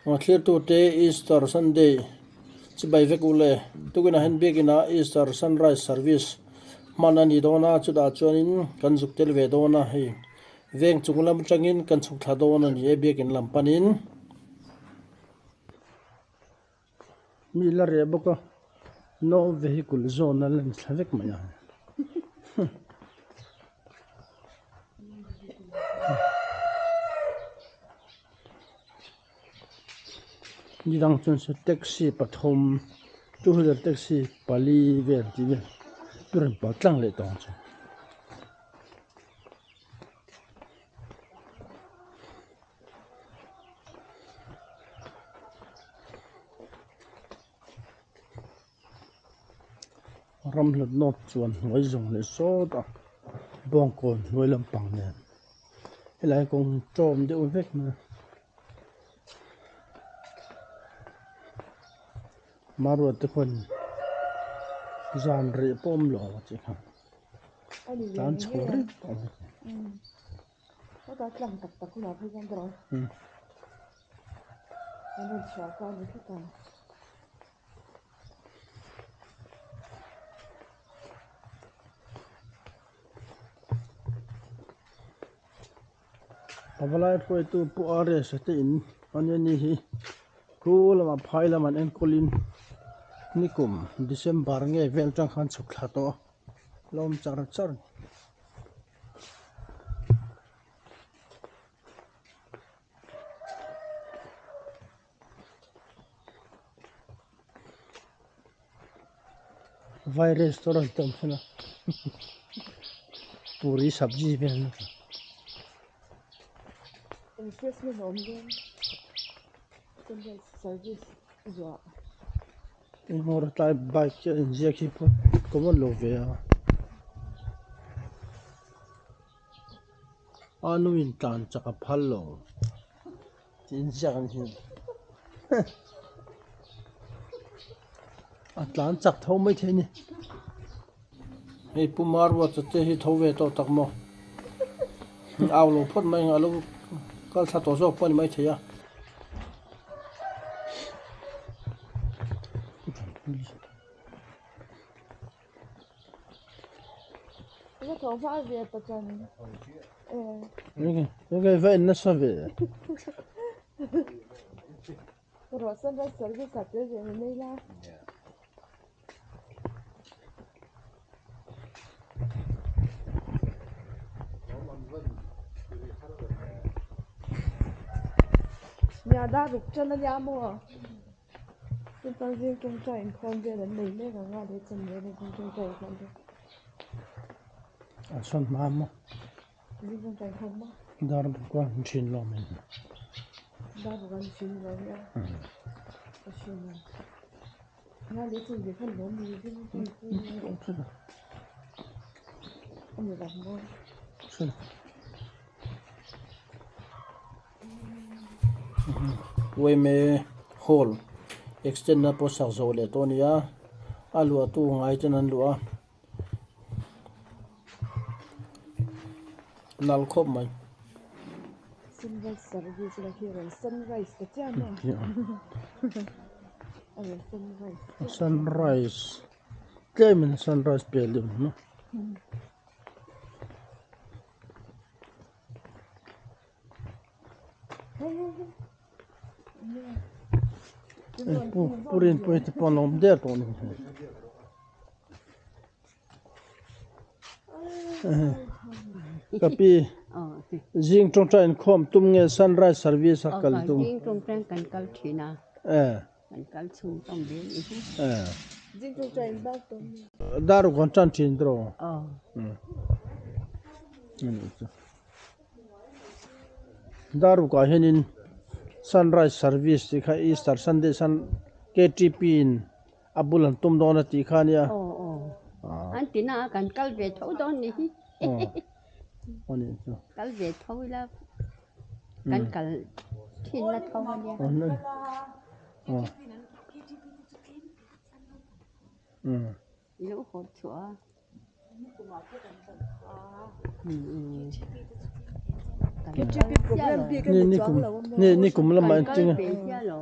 Aw thlirtute Easter Sunday chibai vek u le. Tukinah hian biakinah Easter Sunrise Service hman a ni dawn a, chutah chuanin kan zuk tel ve dawn a hei. Veng chung lam atangin kan chhuk thla dawn a ni e biakin lam panin. Mi la reh bawk a, no vehicle zawn a la ni thla vek mai a. Ni dang chuan saw taxi pathum two wheeler taxi pali vel tih vel a rawn pal tlang leh tawh ang chu. Ram hlat nawk chuan hnuai zawng leh sawt a bawngkawn hnuai lampang nen helai kawng tawm deuh vek mai a maruat te khuan zan reh pawh awm lo ang a tih kha tlan chho reng a ni. Pavalai hruaitu Pu RS a te in ania ni hi khu lamah phai lamah an enkawlin nikum December nge vel atang khan chhuk thla tawh a lawm char char a ni. Vai restaurant te awm thlen a puri sabji vel na Refreshment a awm dawn sunrise service zuah. Engmawr tlai bike chiah inziak hi pawh common lo ve a. A nu in tlan chak a phal lo tih inziak an hi a tlan chak tho mai thei a ni. Hei Pu Maruata te hi tho ve tawh tak maw au lo phawt mai ang a lo kal thla tawh zawk pawh a ni maithei a. Enge va en nasa ve. Chutah zing tawngtai inkhawm vel an nei mek ang a leh chawhmeh leh zing tawngtai inkhawm te. A sawn hma maw? Zing tawngtai inkhawm maw? Dar buk a an thin lo mai. Dar buk an thin lo nia. A thin a. Nga leh chawhmeh khan lawm ni zing tawngtai inkhawm. A ni lo maw? Thin. Uaime hall extend na pawh sak zawh leh tawh a ni a a luah tu ngai ten an luah a nal khawp mai. Sunrise service la khi rawn sunrise ta chiah maw a rawn sunrise chiah sunrise tlemin sunrise pel deuh ni maw. Pu Rinpuii te pawh an awm der tawh a ni ka pi zing tawngtai inkhawm tum nge sunrise service a kal tum zing tawngtai kan kal thin a kan kal chhung tawng ve ni hi zing tawngtai in bak tum dar kan tan thin tawh Darukah hianin sunrise service tih kha easter sunday sun ktp in a bul an tum dawn a tih kha ania aw aw an ti na a kan kal ve tho dawn ni hi aw anih chu kal ve tho ila kan kal thin na tho ania aw I lo haw chhuah a. Ni ni kum ni ni kum lamah engtin nge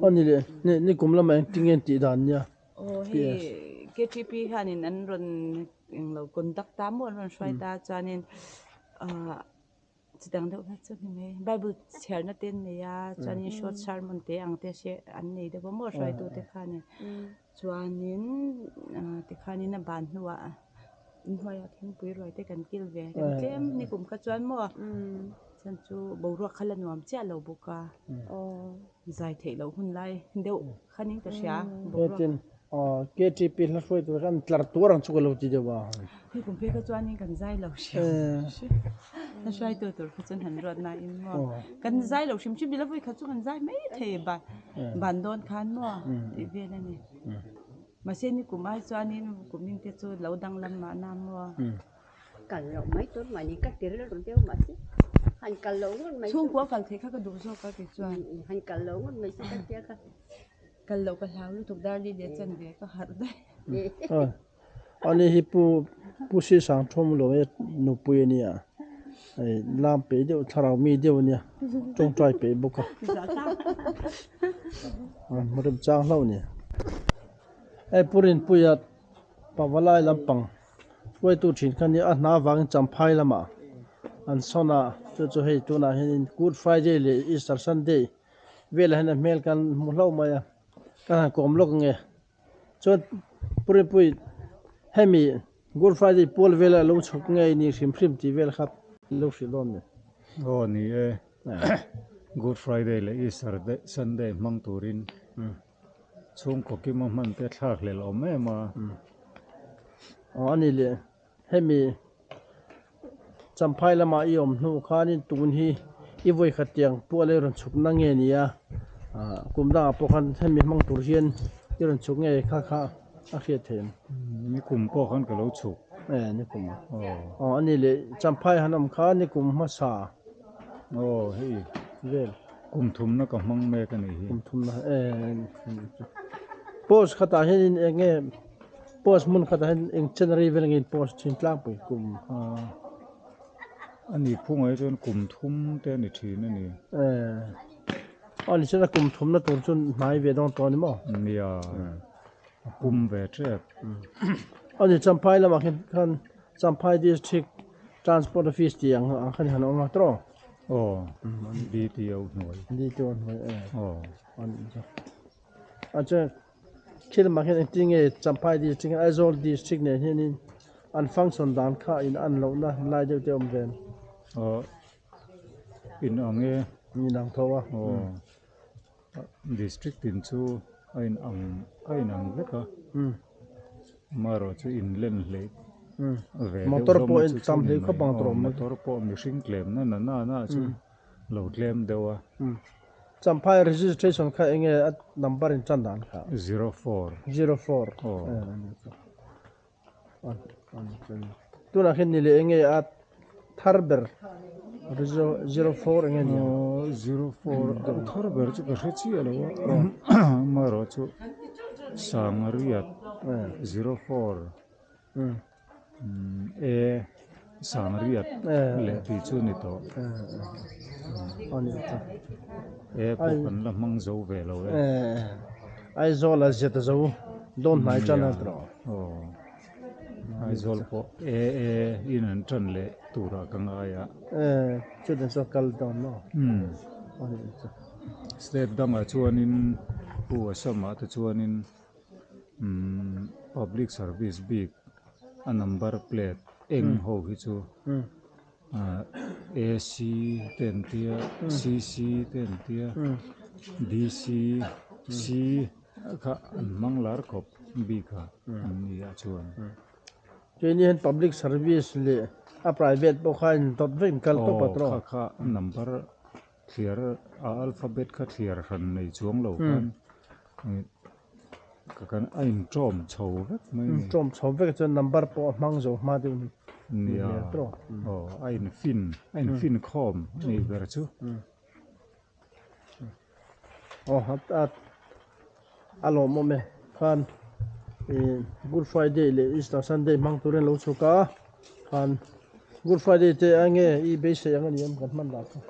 aw ni leh ni ni kum lamah engtin nge tih dan nia Aw hei KTP hianin an rawn englo conduct ta maw an rawn hruai ta chuanin ah chutang deuh kha chu ni mai bible chhiarna te an nei a chuanin short sermon te ang te hre an nei deuh a maw hruaitute khanin chuanin ah tikhanin a ban hnuah inhnuaiah thingpui ruai te kan kil ve kan tlem ni kum kha chuan maw chhan chu boruak kha la nuam chiah lo bawk a zai theih loh hun lai deuh khanin ka hria boruak. Hetin KTP hla hruai tur khan tlar tuar ang chu ka lo ti deuh a. Ni kum phei kha chuanin kan zai lo hrim hla hruaitu tur kha chuan han ruat nain maw kan zai lo hrim hrim ila vawi khat chu kan zai mai thei ban dawn khan maw tih vel a ni. Mahse ni kum ai chuanin kumin te chu lo danglam mahna maw? Kal loh mai tur mahni ka ti rilru deuh mahse han kal loh ngawt mai chu. Chhungkua kal theih kha ka duh zawk a kei chuan. Han kal loh ngawt mai chu ka tia kha. Kal loh ka hlau lutuk dar li leh chan ve ka harh daih. Ani hi pu Pu Sisang Thawm lo e nupui a nia. Hei lam peih deuh thlarau mi deuh a nia tawngtai peih bawk a. Rem chang hlauh a ni. Hei Pu Rinpuia Pavalai lampang hruaitu thin kha nia a hna avangin Champhai lamah an sawn a chu chu hei tunah hianin Good Friday leh Easter Sunday velah hian a hmel kan hmu hlauh mai a ka han kawm lawk ange. Chuan Pu Rinpui hemi Good Friday pual vela lo chhuk ngei ni hrim hrim tih vel kha lo hrilh dawn ni. Aw ni e, Good Friday leh Easter Sunday hmang turin chhungkaw kima hman te thlak hlelh awm em a. Aw a ni le, hemi Champhai lamah i awm hnu khanin tun hi i vawikhat tiang pual i rawn chhuk na nge ni a, kum dangah pawh khan hemi hmang tur hian i rawn chhuk nge kha kha a hriat theih ang. Ni kum pawh khan ka lo chhuk. E ni kum a. Aw a ni leh Champhai han awm kha ni kum hmasa. Aw hei vel. Kum thumna ka hmang mek a nih hi. Kum thumna e post khatah hianin eng nge Post hmun khatah hian eng chen rei vel nge in post thin tlangpui kum? Aaa a ni phungah hi chuan kum thum te a ni thin a ni. Eee aw ni chuan a kum thumna tur chu hnai ve dawn tawh a ni maw? Nia a pum ve tep. Aw ni Champhai lamah khian khan Champhai District Transport Office tih ang ang khan han awm a tawh? Aw DTO hnuai. DTO hnuai e. Aw. A ni chu. A chuan Thil mah hian engtin nge Champhai District Aizawl District nen hianin an function dan kha in an lohna lai deuh te a awm ve em? Aw in ang e. In ang tho a. Aw District in chu a in ang a in ang vek a. Amaherawh chu in len hleih ve deuh Motor hlawm pawh a in chu chu tam ni hlei mai. khawp ang tur a Aw awm mai. motor pawh mihring tlemna na na na chu lo tlem deuh a. Champhai registration kha enge a number in tan dan kha? 04. 04. Aw. Tunah khian ni leh enge a thar ber 04 enge ni? Aw 04 a thar ber chu ka hre chiah lo a amaherawh chu Sangriat 04. E Sangriat leh tih chu ni tawh. E pawh kan la hmang zo ve lo e. Aizawl a zet a zo dawn hnai tan a tawh. Aw Aizawl pawh e e in an tan leh turah ka ngai a. E chutiang chuan kal dawn maw? State dangah chuanin Pu Assam-ah te chuanin. Public service bik a number plate eng ho hi chu A_C te an tia C_C te an tia D_C C kha an hmang lar khawp bik a an ni ah chuan. Keini hian public service leh a private pawh kha in dawt vek in kal tawp a tawh. Aw kha kha number thliar a alphabet kha thliar hran nei chuang lo khan. Ka kan a inṭawm chho vek mai a ni. Inṭawm chho vek chuan number pawh a hmang zo hma deuh a ni. Nia, aw a infin a infin khawm a nih ber chu. Aw a a lawmawm e khan ih Good Friday leh Easter Sunday hmang turin a lo chhuk a khan Good Friday te a nge i beisei ang a ni em kan hman dan kha.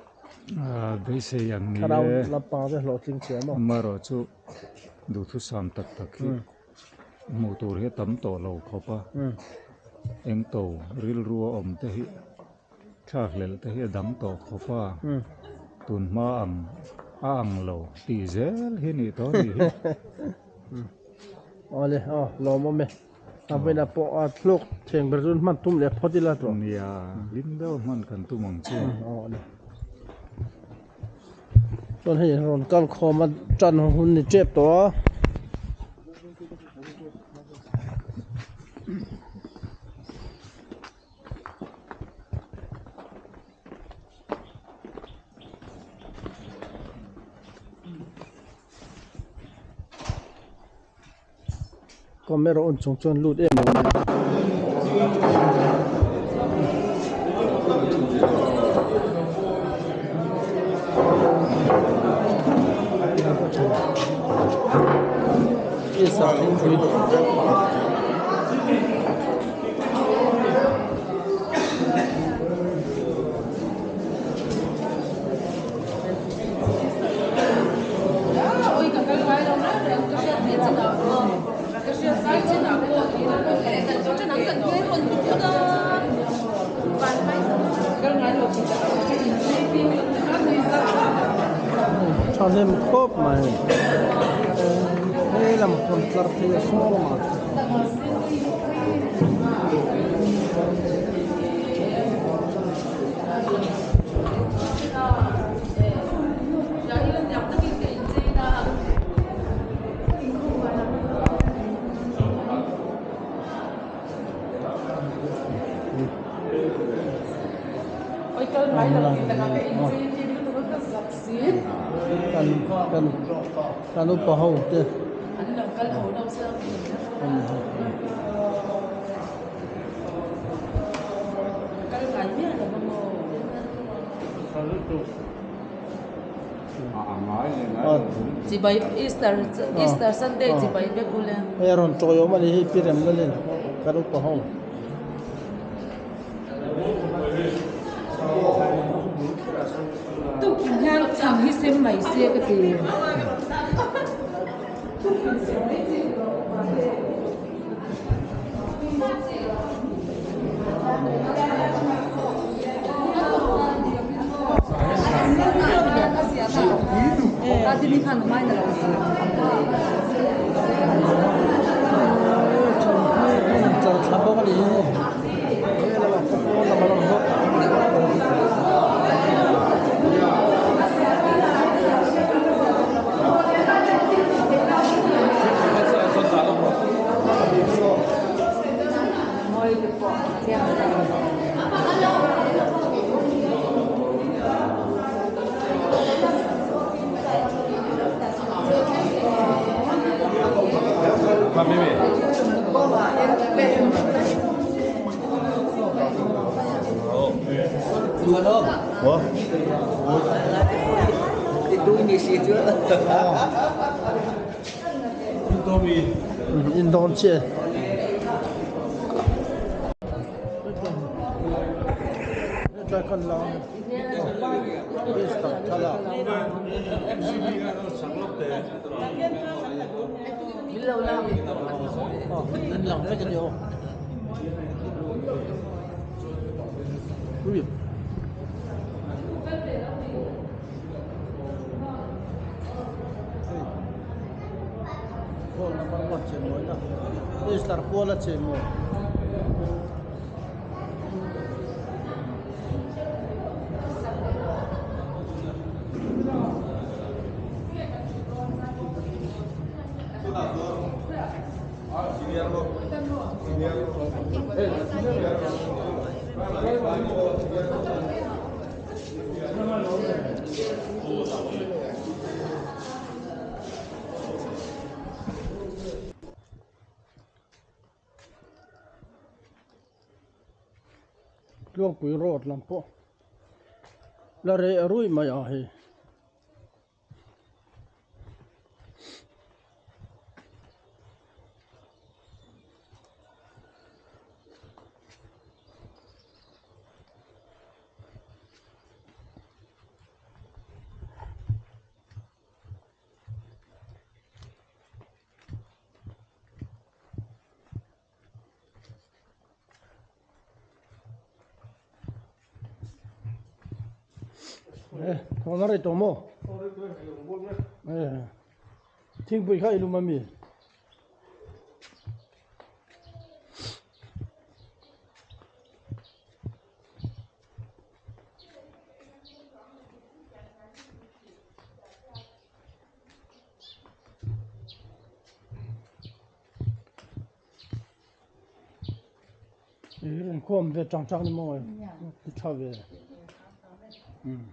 Beisei ang ni e. Amaherawh chu duhthusam tak tak hi hmuh tur hi a tam tawh lo khawp a, engto rilru a awm te hi thlakhlelh te hi a dang tawh khawp a, tun hma ang a ang lo tih zel hi nih tawh a nih hi. Awle aw lawmawm e. A vawiinah pawh a thluk theng ber chu hman tum leh phawt ila tawh. Nia, hlim deuh hman kan tum ang chu. Aw le. Chuan hei rawn kal khawm a tan hun ni tep tawh a. Camera on chung chuan lut em em mai. Thahnem khawp mai he lam pawn tlar phei a saw lamah. Kan kan upa ho te Chibai Easter Easter Sunday chibai vek ule. Hei a rawn tawi awm a ni hei pi rem lalin kan upa ho. Tukin hian chhang hi sem mai se ka ti. In dawn chiah e. Hetlai kan la Easter thlalak. In lang vek a ni aw. Ui. Hall number one che mawi na Easter puala che mawi. Tluangpui road lam pawh la reh ruih mai a hei. E thawhna rei tawh maw? E thingpui kha i lum ami? Inkhawm ve chang chang ni maw ti tha ve umm.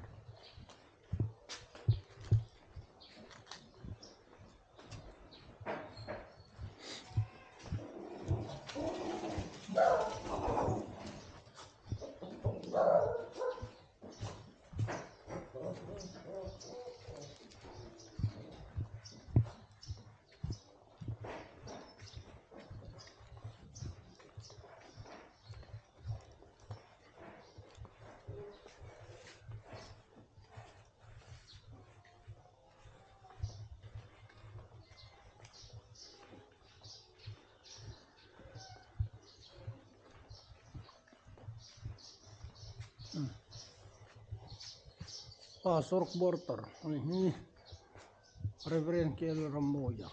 Pastor quarter a ni hi. Reverend K L Rammawia.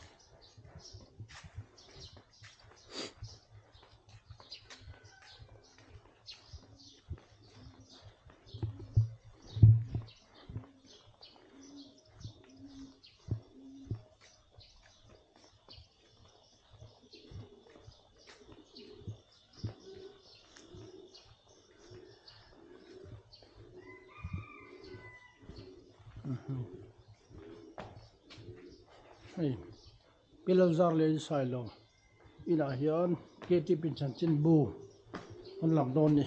Hei pillar zar leh in sailo inah hian ktp chanchinbu an lang dawn a ni.